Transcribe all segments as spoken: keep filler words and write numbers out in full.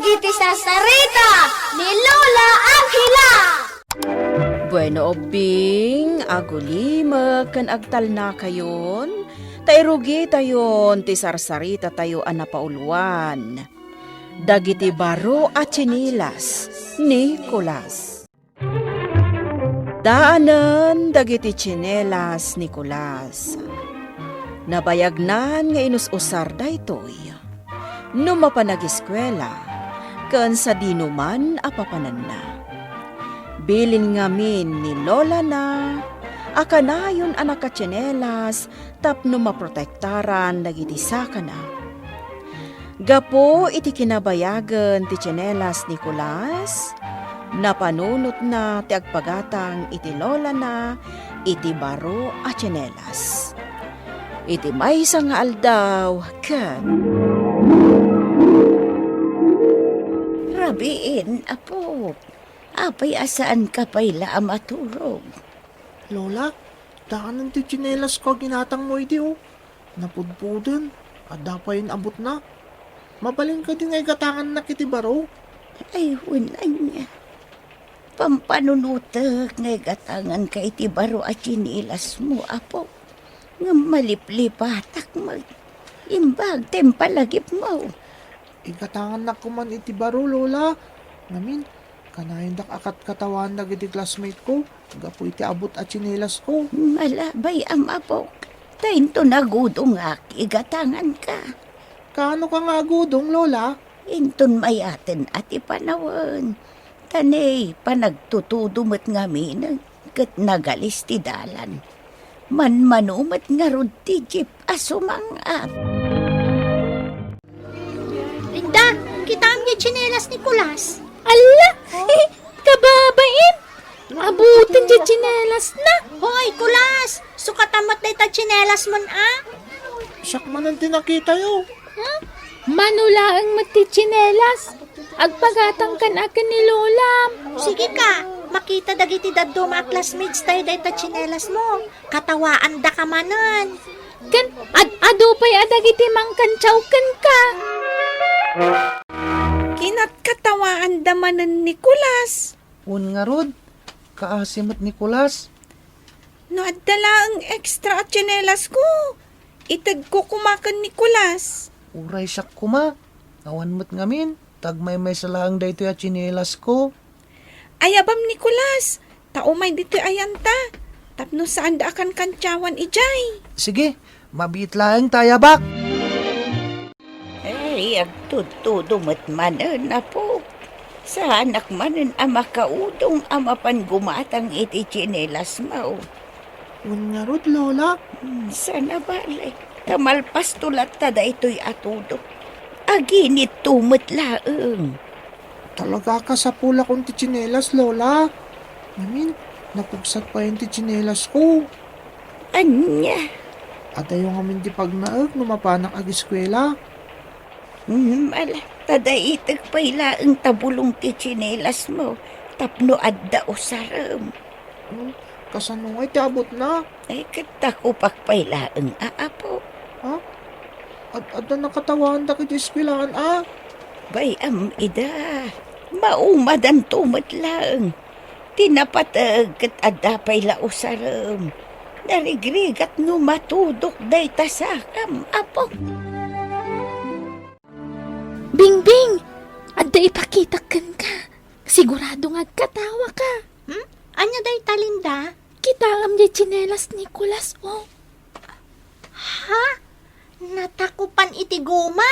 Iti sarsarita ni Lola Angela. Bueno, ubbing, agulimek ken agtalnakayon, ta irugitayon ti sarsaritatayo a napauluan. Dagiti baro a tsinelas ni Kulas. Daanen dagiti tsinelas ni Kulas. Nabayagnan nga inus-usar daytoy no mapan agiskuela ken sadinoman a papananna. Bilin ngamin ni lolana a kanayon a nakatsinelas tapno maprotektaran dagiti sakana. Gapu iti kinabayagen ti tsinelas ni Kulas, napanunotna ti agpagatang iti lolana iti baro a tsinelas. Iti maysa nga aldaw ket Rabiin, apo. Apay a saanka pay la a maturog? Lola, daanen ti tsinelasko a ginatangmo idi, o. Napudpuden, adda pay inabutna. Mabalin kadi nga igatangannak iti baro? Ay, wen ania. Pampanunotek nga igatanganka iti baro a tsinelasmo, apo. Ngem maliplipatak met. Imbag ti impalagipmo. Igatangannak koman iti baro, Lola. Ngamin, kanayondak a katkatawaan dagiti classmate ko gapu iti abut a tsinelasko. Malabay a mapok. Ta inton agudongak, igatanganka. Kaanoka nga agudong, Lola? Inton mayaten a ti panawen. Ta ne, panagtutudo met ngamin ket nagalis ti dalan. Manmano met ngarud ti jeep a sumang-at. Linda, kitaem diay tsinelas ni Kulas? Alla! Oh. Kababain! Abuten diay tsinelasna! Hoy, Kulas! Sukatam met dayta tsinelasmon, a? Siak manen ti nakitayo. Hmm? Mano laeng met ti tsinelas. Agpagatangkan a ken ni Lolam. Sige ka, makita dagiti dadduma a classmates tayo dayta tsinelasmo. Katawaandaka manen. Ken ad-adu pay a dagiti mangkantiaw kenka. Kinatkatawaanda manen ni Kulas. Wen ngarud, kaasi met ni Kulas. No adda laeng extra a tsinelasko, itedko koma ken ni Kulas. Uray siak koma, awan met ngamin, ta agmaymaysa laeng daytoy a tsinelasko. Ayabam, Nicolas, ta umay ditoy ayanta, tapno saanda a kankantiawan idiay. Sige, mabiit laeng ta ayabak. Ay, agtudtudo met manen, apo. Saanak manen a makaudong a mapan gumatang iti tsinelasmo. Wen ngarud, Lola? Hmm, saan a bale. Ta malpasto latta daytoy a tudo. Aginitto met laeng. Talaga, kasapulakon ti tsinelas, Lola. Ngamin, napugsak payen ti tsinelasko. Ania? Adayo ngamin ti pagnaek no mapanak ageskuela. Hmm, ala, ta daitek pay laeng ta bulong ti tsinelasmo tapno adda usarem. Hmm, kasano ngay ti abutna? Ay, ket takupak pay laeng a apo. Ha? Ad-, adda nakatawaandak iti eskuelaan a? Bay-am ida. Maumadanto met laeng. Ti napateg ket adda pay la usarem. Narigrigat no matudok dayta sakam, apo. Bingbing! Adda ipakitak kenka. Sigurado nga agkatawa ka. Hmm? Ania dayta, Linda? Kitaem diay tsinelas ni Nicolas, oh. Ha? Natakupan iti goma?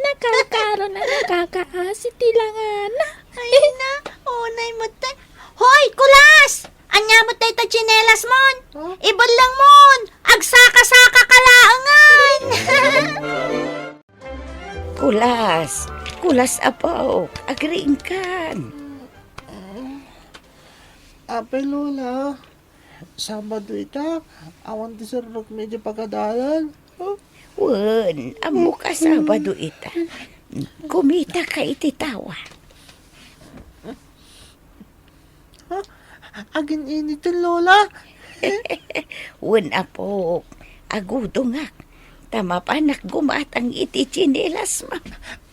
Nakakaro na nakakaasi ti langana. Ay na, unay met tay. Hoy, Kulas! Ania met dayta tsinelasmon? Huh? Ibellengmon! Agsaka-saka ka laengen! Kulas, Kulas, apo, agriingkan. Apay, Lola, Sabado ita, awan ti serrekmi iti pagadalan. Wen, ammok a Sabado ita. Kumita ka iti tawa. Ha? Agin-initen, Lola? Wen, apo, agudongak. Ta mapanak gumatang iti tsinelasmo.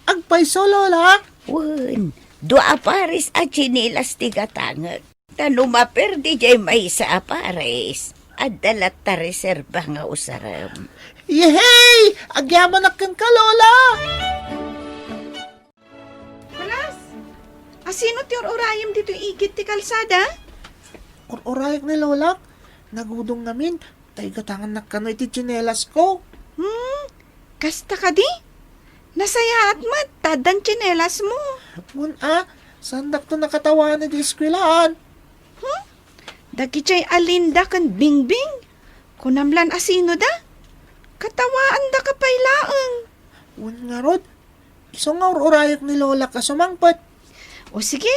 Agpayso, Lola? Wen, dua a pares a tsinelas ti gatangek. Ta no maperdi jay maysa a pares, adda latta reserba nga usarem. Yehey! Agyamanak kenka, Lola! Kulas, asino ti ur-urayem ditoy igid ti kalsada? Ur-urayek ni Lolak. Nagudong ngamin, ta igatangannak kano iti tsinelas ko. Hmm, kasta kadi? Nasayaat met, ta addan tsinelas mo. Wen a, saandakto nakatawaan iti eskuelaan. Hmm? Dagijay a Linda ken Bingbing? Kunam lan asino da? Katawaandaka pay laeng. Wen ngarud, isu nga ur-urayek ni Lolak a sumangpet. O sige,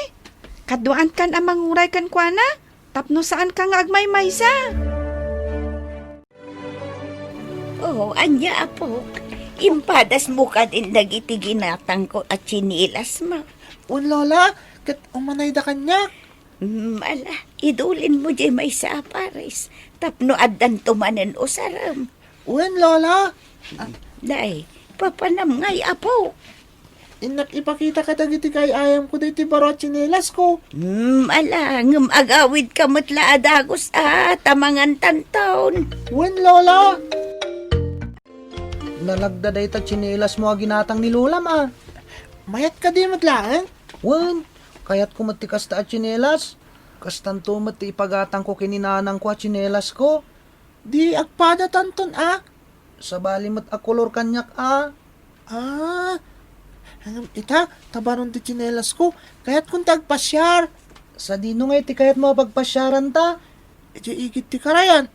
kaduaankan a manguray kenkuana, tapno saanka nga agmaymaysa. Oh, ania, apok? Impadasmo kadin dagiti ginatangko a tsinelasmo? Wen, Lola, ket umanayda kaniak. Hmm, ala, idulinmo jay maysa a pares, tapno addanto manen usarem. Wen, Lola. Ah. Nay, papanam ngay, apok? Innak ipakita kadagiti kaay-ayamko daytoy baro a tsinelas ko. Hmm, ala, ngem agawidka met la a dagus a, ta mangantanton. Wen, Lola. Nalagda dayta tsinelasmo a ginatang ni Lolam a. Mayat kadi met laeng? Wen, kayatko met ti kasta a tsinelas. Kastanto met ti ipagatangko ken ni nanangko a tsinelasko. Di agpadatanton a? Sabali met a kolor kaniak a. Ah, ngem ita, ta baron ti tsinelasko, kayatkon ti agpasiar. Sadino ngay ti kayatmo a pagpasiaranta? Idiay igid ti karayan.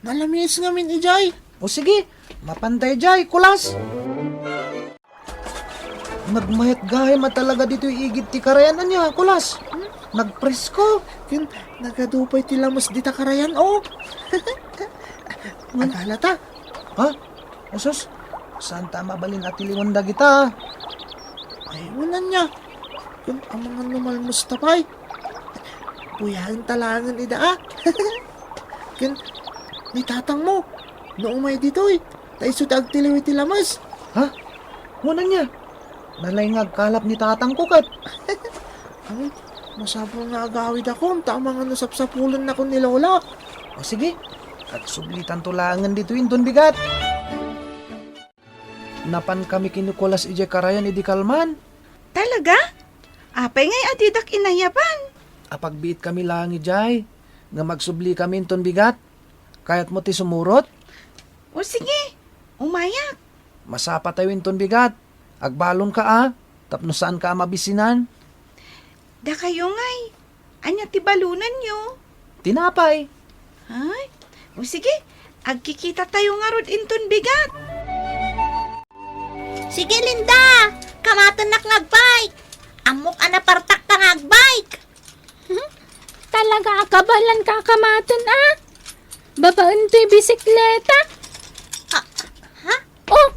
Nalamiis ngamin idiay. O sige, mapanta idiay, Kulas. Nagmayat gayam a talaga ditoy igid ti karayan, ania, Kulas? Nagpresko. Ken nagadu pay ti lames dita karayan, oh. Agala ta. Ha? Asus, saanta a mabalin a tiliwen dagita. Ay, wen ania. Ken amangan no malmesta pay. Buyaen ta laengen ida, a. Ken ni tatangmo, no umay ditoy, ta isu ti agtiliw iti lames. Ha? Wen ania? Nalaing nga agkalap ni tatangko ket. Ay, masapul nga agawidakon, ta amangan no sapsapulennakon ni Lola. O sige, agsublitanto laengen ditoy inton bigat. Napankami ken ni Kulas idiay karayan idi kalman. Talaga? Apay ngay a didak inayaban? Apagbiitkami laeng idiay, ngem agsublikami inton bigat. Kayatmo ti sumurot? O sige, umayak. Masapatayo inton bigat. Agbalonka a, tapno saanka a mabisinan. Dakayo ngay, ania ti balonanyo? Tinapay. Ay, o sige, agkikitatayo ngarud inton bigat. Sige, Linda, kamatennak nga agbike. Ammok a napartakka nga agbike. Talaga a kabaelanka a kamaten a. Babaen toy bisikleta. Ah, ha? Oh,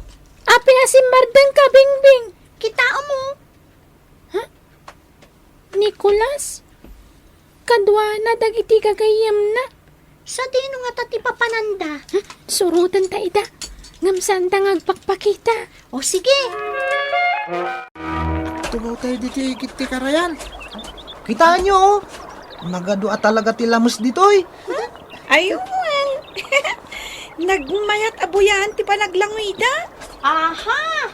apay a simmardengka, Bingbing? Kitaem, oh. Ha? Nicolas? Kaduana dagiti gagayyemna. Sadino ngata ti papananda? Hmm? Surotenta ida. Ngem saanta nga agpakpakita. O sige. Tugaw tayo ditoy igid ti karayan. Kitaenyo, oh. Nagadu a talaga ti lames ditoy. Ay, wen. Nagmayat a buyaen ti panaglanguyda. Aha!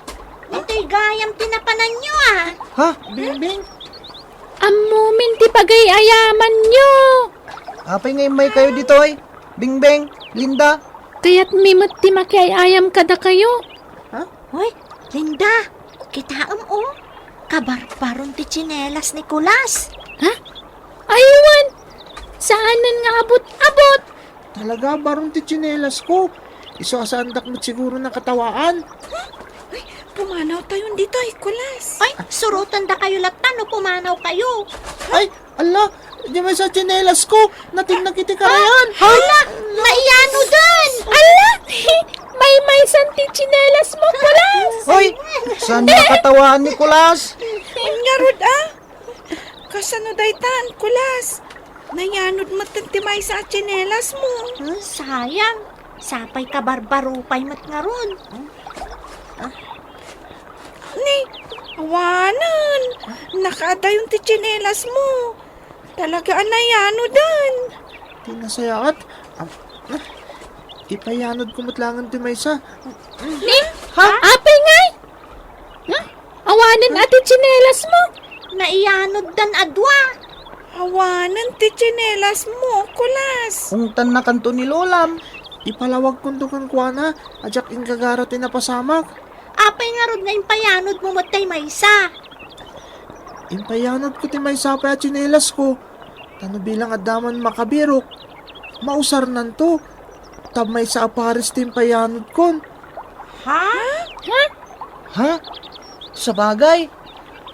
Ditoy gayam ti napananyo, ah. Ha? Bingbing? Ammomin ti pagay-ayamanyo. Apay nga immaykayo ditoy? Bingbing, Linda? Kayatmi met ti makiay-ayam kadakayo. Ha? Hoy, Linda, kitaem, oh. Kabarbaron ti tsinelas ni Kulas. Ha? Ay, wen! Saanen nga abot-abot! Talaga, baron ti tsinelas ko. Isu a saandak met siguro nakatawaan. Ay, pumanaw tayon ditoy, Kulas. Ay, surotendakayo latta no pumanawkayo. Ay, ala, di may sa tsinelas ko. Natinag iti karayan. Hala, naiyanoden. Ala, maymaysan ti tsinelas mo, Kulas. Hoy, saan nakatawaan ni Kulas? Ngarud, ah. Kasano daytan, Kulas? Nayanod met ti maysa a tsinelas mo. Hmm, sayang. Sapay kabarbaro pay met ngarud. Hmm? Ah. Ni, Awanen, nakaadayon ti tsinelasmo. Talaga a nayanudan. Ti nasayaat, am-, ipayanodko met laengen ti maysa. Ni? Ha? Apay ngay? Ha? Awanen a ti tsinelasmo. Naiyanoddan a dua. Awanen ti tsinelasmo, Kulas. Ungtannakanto ni Lolam. Ipalawagkonto kenkuana, a diak inggagara ti napasamak. Apay ngarud nga impayanodmo met tay maysa? Impayanodko ti maysa pay a tsinelasko. Ta no bilang adda man makabirok, mausarnanto. Ta maysa a pares ti impayanodkon. Ha? Ha? Ha? Sabagay,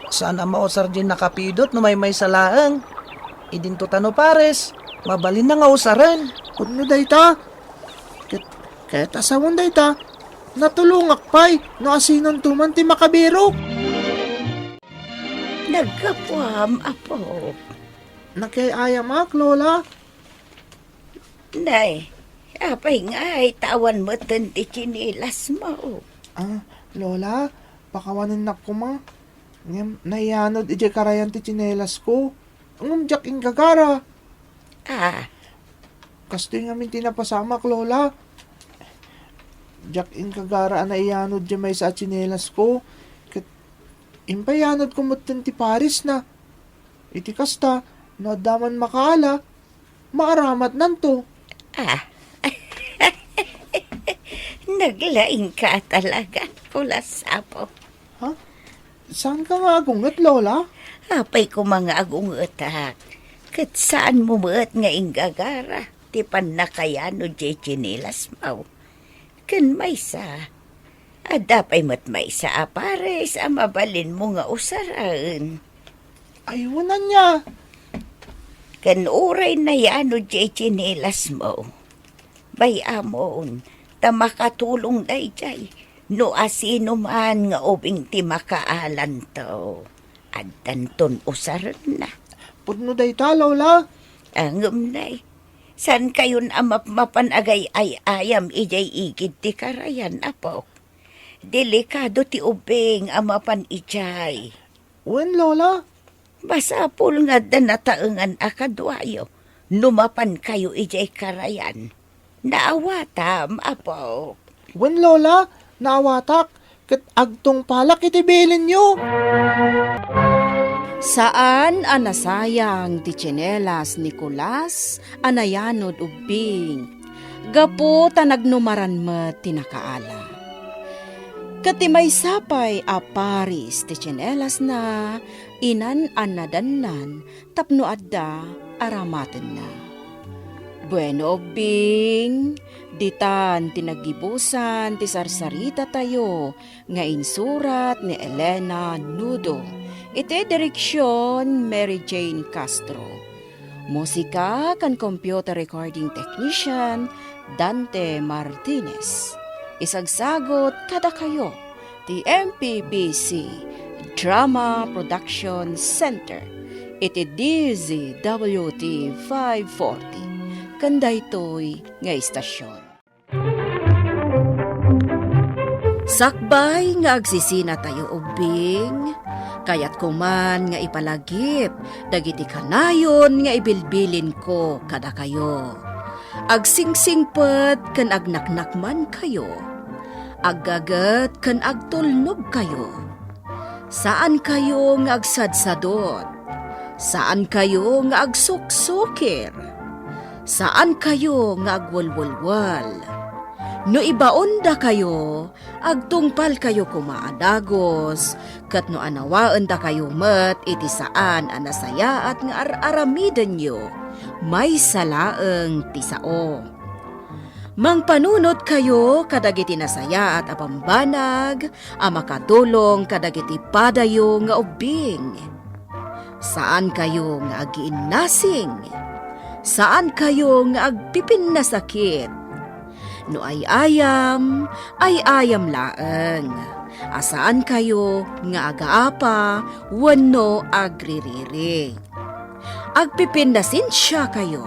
saan a mausar diay nakapidot no maymaysa laeng. Idinto ta no pares, mabalinna nga usaren. Pudno dayta. Ket, ket a sawen dayta, natulongak pay no asinonto man ti makabirok. Naggapuam, Apo. Nakiay-ayamak, Lola. Nay, apay ngay ta awan metten ti tsinelasmo? Ah, Lola, pakawanennak koma. Ngem nayanod idiay karayan ti tsinelasko. Ngem diak inggagara. Ah. Kastoy ngamin ti napasamak, Lola. Diak inggagara a naiyanod diay maysa a tsinelasko. Ket impayanodko metten ti paresna. Iti kasta, no adda man makaala, maaramatnanto. Ah. Naglaingka talaga, Kulas, Apo. Ha? Saanka nga agunget, Lola? Apay koma nga agungetak. Ket saanmo met nga inggagara ti pannakayanod diay tsinelasmo. Ken maysa, adda pay met maysa a pares a mabalinmo nga usaren. Ay, wen ania? Ken uray nayanod diay tsinelasmo, bay-amon, ta makatulong daydiay no asinoman nga ubing ti makaalanto. Addanton usarenna. Pudno dayta, Lola. Ngem nay, saankayon a mapmapan agay-ay-ayam idiay igid ti karayan, Apo. Delikado ti ubing a mapan idiay. Wen, Lola. Masapul nga adda nataengan a kaduayo no mapankayo idiay karayan. Naawatam, Apo. Wen, Lola, naawatak, ket agtungpalak iti bilinyo. Saan a nasayang ti tsinelas ni Kulas a nayanod ubbing, gapu ta nagnumaran met ti nakaala. Ket ti maysa pay a paris ti tsinelasna, inan-annadannan tapno adda aramatenna. Bueno, ubbing, ditan ti naggibusan ti sarsaritatayo nga insurat ni Elena Nudo, iti direksion Mary Jane Castro. Musika ken computer recording technician, Dante Martinez. Isagsagut kadakayo ti M P B C Drama Production Center iti D Z W T five forty ken daytoy nga istasyon. Sakbay nga agsisinatayo ubbing, kayatko man nga ipalagip dagiti kanayon nga ibilbilinko kadakayo. Agsingsingpet ken agnaknakmankayo. Aggaget ken agtulnogkayo. Saankayo nga agsadsadot. Saankayo nga agsuksukir. Saankayo nga agwelwelwel. No ibaondakayo, agtungpalkayo koma a dagus, ket no anawaendakayo met iti saan a nasayaat nga ar-aramidenyo, maysa laeng ti sao. Mangpanunotkayo kadagiti nasayaat a bambanag a makatulong kadagiti padayo nga ubbing. Saankayo nga agiinnasing. Saankayo nga agpipinnasakit. No ay-ayam, ay-ayam laeng. A saankayo nga agaapa wenno agririri. Agpipinnasensiakayo,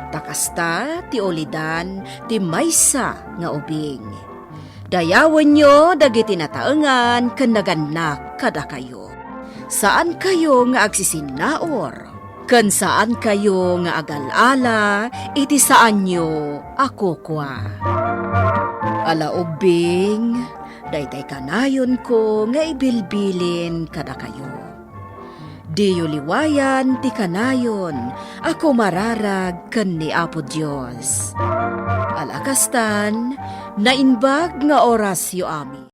ta kasta ti ulidan ti maysa nga ubing. Dayawenyo dagiti nataengan ken nagannak kadakayo. Saankayo nga agsisinnaur, ken saankayo nga agal-ala iti saanyo a kukua. Ala ubbing, daytay kanayonko nga ibilbilin kadakayo. Diyo liwayan ti kanayon a kumararag ken ni Apo Dios. Ala kastan, naimbag nga orasyo amin.